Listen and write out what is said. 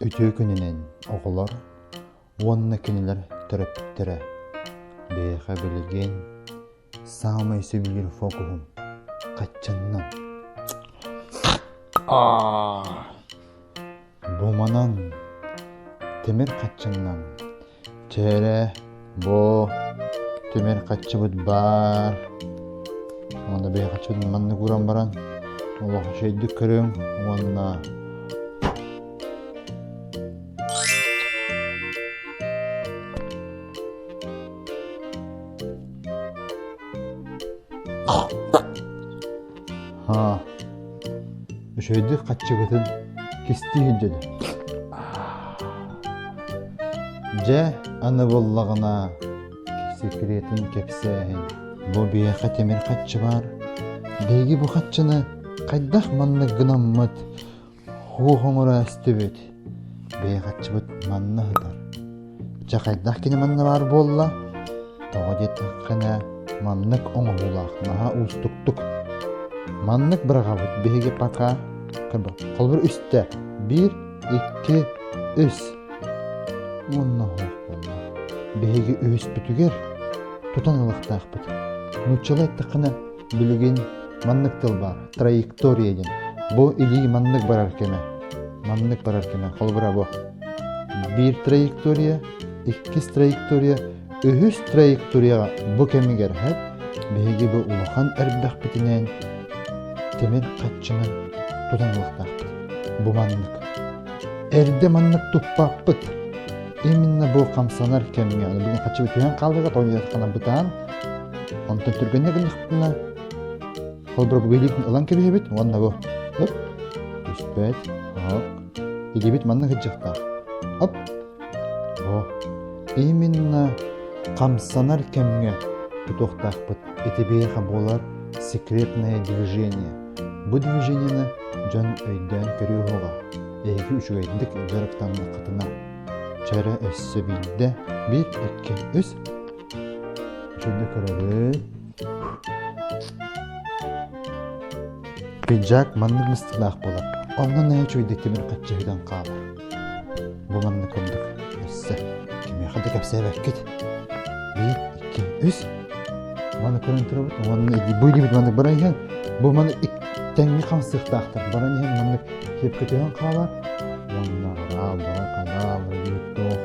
Үтүө күнүнэн, оҕолор уонна кинилэр төрөппүттэрэ. Биһиэхэ билигин саамай сөбүлүүр фокуһум хаччыннан. Бу манан тимир хаччыннан Чээрэ, бу тимир хаччыбыт баар. Уонна бэйэ хаччыбытын маннык ууран баран олох үчүгэйдик көрүҥ уонна Ха, үчүгэйдик хаччыгытын кистии сылдьабын. Дьэ, аны буоллаҕына секретин кэпсээһин. Бу биһиэхэ тимир хаччы баар. Биһиги бу хаччыны хайдах маннык гынаммыт Хуох оҥоро эстибит, бэйэҕэччибит манна сытар. Дьэ хайдах кини манна баар буолла? Тоҕо диэтэххинэ, маннык оҥоһуулаах наһаа уустуктук. Маннык быраҕабыт биһиги пока холобур үстэ биир, икки, үс. Уонна оһох буолла. Биһиги үһүспүтүгэр тутан ылыахтаахпыт. Нууччалыы эттэххинэ Билигин маннык тыл баар, траектория диэн. Бу илии маннык барар кэмэ. Маннык барар кэмэ. Холобура бу. Биир траектория, иккис траектория, үһүс траекторияҕа бу кэмигэр хэп биһиги бу улахан эрбэхпитинэн тимир хаччыны тутан ылыахтаахпыт. Бу маннык. Эрдэ маннык туппаппыт. Именно бу хамсанар кэмҥэ, бүгүн хаччыбыт түһэн хаалыга, тоҕо бытаан, Онтон түргэнник гыннахпытына, холобура бу илиитин ылан кэбиһэбит уонна бу оп түспэт, оп илиибит манна сылдьыахтаах. Оп о именно хамсанар кэмҥэ тутуохтаахпыт. Ити биһиэхэ буолар секретное движение. Бу движениены дьон өйдөөн көрүө уһуоҕа. Эһиги үчүгэйдик дьарыктаннаххытына. Чэрэ өссө биирдэ, биир, икки, үс. Үчүгэйдик көрөбүн. Пиджак маннык мыстыылаах буолар. Онно наһаа үчүгэйдик тимир хаччыһытан хаалар. Бу маннык курдук өссө кимиэхэ да кэпсээбэккит. Биир, икки, үс. Маны көрөн турабыт. Уонна бу илиибит маннык баран иһэн, бу маны тэҥҥэ хамсыахтаахтар. Баран иһэн маннык киэпкэ түһэн хаалар. Уонна араал, баракадаал, туох.